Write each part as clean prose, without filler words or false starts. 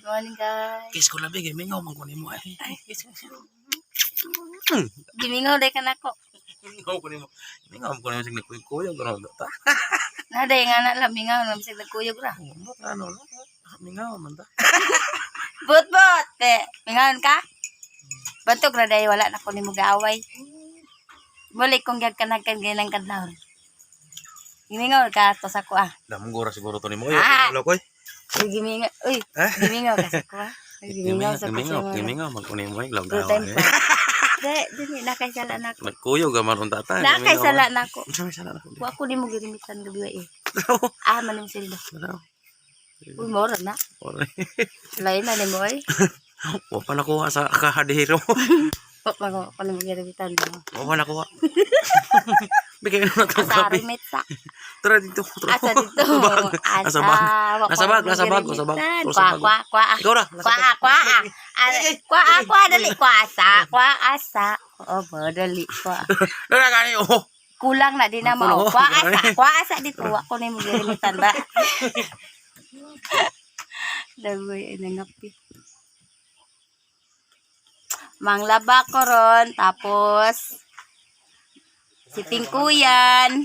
Good morning, guys. Kiss ko labi kay mingaw man ko nimo ay. Kiss ko. Gimingaw day ka nako. Mingaw ko nimo. Mingaw ko nimo sig nagkuyog ro ta. Na day nga na lang mingaw na bisag nagkuyog ra. Ano na? Mingaw man ta. Bot bot. Te, mingaon ka? Bantog ra day wala na ko nimo gaaway. Balik kong gyud kanagkan ganang kadlawon. Gimingaw ka to sa ko ah. Damgo ra siguro to nimo. Oy, Ah! wala ko. Uy, gimingaw. Uy, Eh? gimingaw ka sa ko ah. Uy, gimingaw sa ko. Mingaw, mingaw man ko nimo ay Two lagaw. time pa. De, dili na kay sala nako. Nagkuyog ka man unta ta. Na kay sala nako. Unsa may sala nako? Wa ko nimo girimitan gabi wa eh. Ah, man yung sildo. Wala. Uy, mora na. Wala. Lain na nimo oy. Wa pa nakuha sa kahadero. Wa pa ko ko nimo girimitan mo. Wa pa nakuha. Bigay na to Asa kape. remit sa. Tara dito. Tara. Asa dito. Bag. Asa bag. Wa ko Nasa bag, nimo nasa bag, nasa bag. girimitan. Nasa Kwa bag. kwa kwa. Ikaw ra. Nasa Kwa bag. kwa. Ah, kwa kwa dali kwa asa. Kwa asa. Oh, ba dali kwa. Dara gani oh. Kulang na din na Kulang, mo. oh. Kwa asa, kwa asa dito. Wa ko nimo girimitan ba. Dagoy ay nangapi. Manglaba ko ron, tapos si Tingkuyan,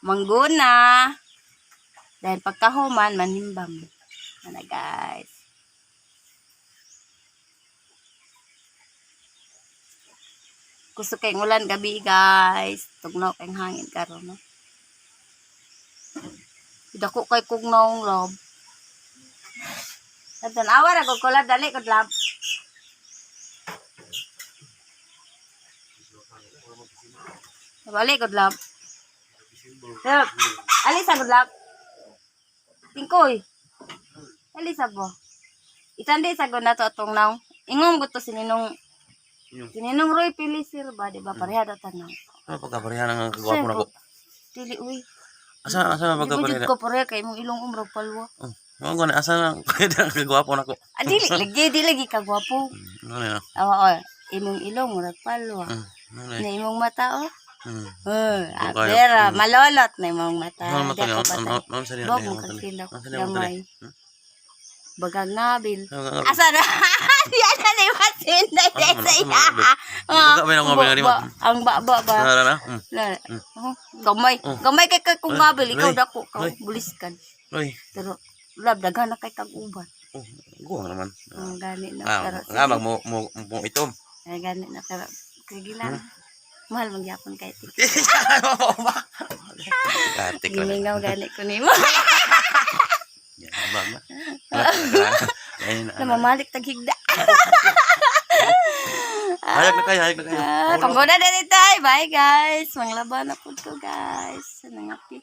mangguna, dahil pagkahuman, manimbang. Ano guys. Gusto kayong ulan gabi guys. Tugnaw kayong hangin karon no. Dako kay kog naong love. Tanawa ra ko kula dali kod love. Balik kod love. Love. Ali sa kod love. Tingkoy. Ali sa bo. Itandi sa gud nato atong naong. Ingong gusto si Ninong si Ninong Roy Pilisir ba, di ba? Pareha daw tanong. Ano pagkapareha ng kagwapo na ko? Dili uy. Asa asa Di ko pagkapareha? jud ko pareha kay imong ilong umrog palwa. Oh, mo ko na asa na kagwapo na ko. Ah, dili lagi dili lagi ka gwapo. Ano na? Oo, oh, imong ilong murag palwa. Ano na? Na imong mata oh. Oh, Ah, kayo. pero malolot na imong mata. Ano Di man ako to? patay. Ano ano sa Bog mo kag sila gamay. Bagag ngabil. Asa na? Yan na ni Masinday Asa man, sa asa iya. man ngabil? Baga may nangabil na di man. Ang baba ba? Na na. Na, oh, gamay. Oh. Gamay kay kay kung Ay, ngabil ikaw ay, dako ka ay. buliskan. Oy. Pero lab daghan na kay kag uban. Oh, guwang naman. Ang gani na Ah, pero nga mag mo mo mo itom. Ay, gani na pero sige lang. Mahal man gyapon kay ti. Katik lang. Gimingaw gani ko nimo. Yan, bag na. Ayun na. Namamalik tag higda. Hayag na kayo, hayag na kayo. Ah, kambo na dito ay. Bye guys. Manglaban na pud ko guys. Nangapi.